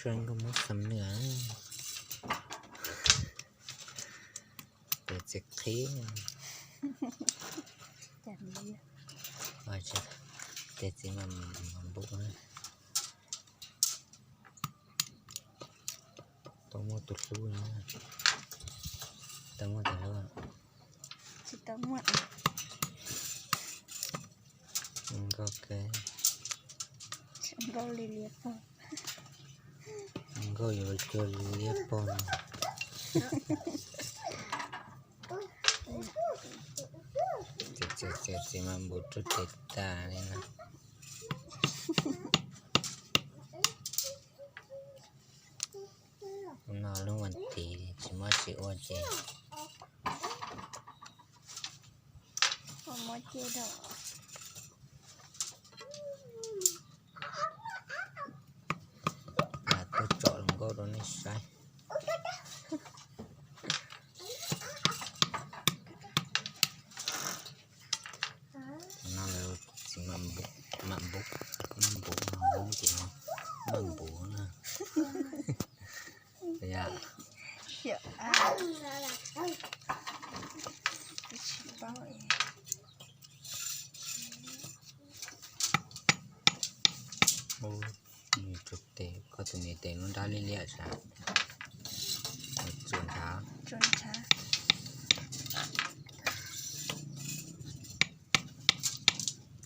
Rau nkauj Hmoob xam nws, tes txiv qhib, tes txiv mas npum na. Tau muaj tus hlub na, tau muaj tus hlub. Tsis tau muaj. Nkauj kawg. Nkauj li liab pog. Nkauj yuav cuag liab pog no. Txiv mas npum rau tes tas li na. No lub vas thiv tsis muaj tsis ua ces lam tuaj tsom hluas nkauj rau nej saib. No lawv txiv mam npum, mam npum, mam npum no, ces mam npum na. Tus tes, koj tus niam tes lub nrab liab liab sav, tsuas ntshav.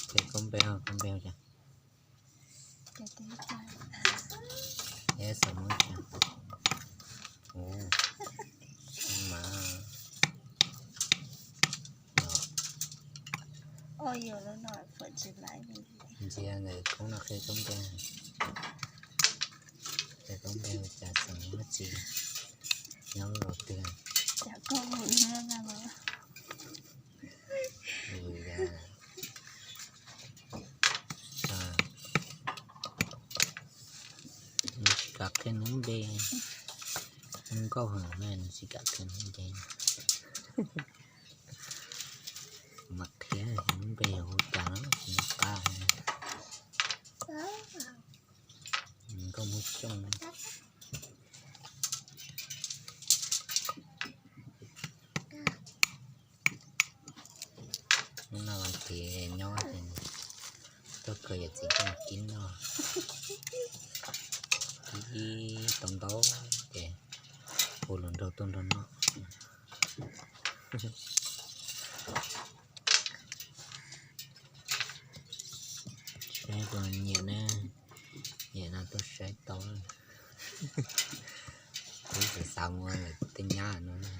Ces koj npe, koj npe cas? Ua, mas, ntsia ntawm koob no qhia koob npe, qhia koob npe cas xeem Hmoob tsis nyob los twg. Nws tsis kam qhia nws lub npe, nkauj heev na, nws tsis kam qhia nws lub npe. Mam qhia nws lub npe yog hu cas no tsis nco qab. Nkauj Hmoob Xyooj. Hnub no vas thiv nyob ces tuaj kawm yawm txiv Tooj Kib noj, kib tau ntau ces hu hluas nraug tuaj nrog noj. Saib puas nyiam na, nyiam no tuaj saib tau. Twb xav xav mus lawm tej nyab no na.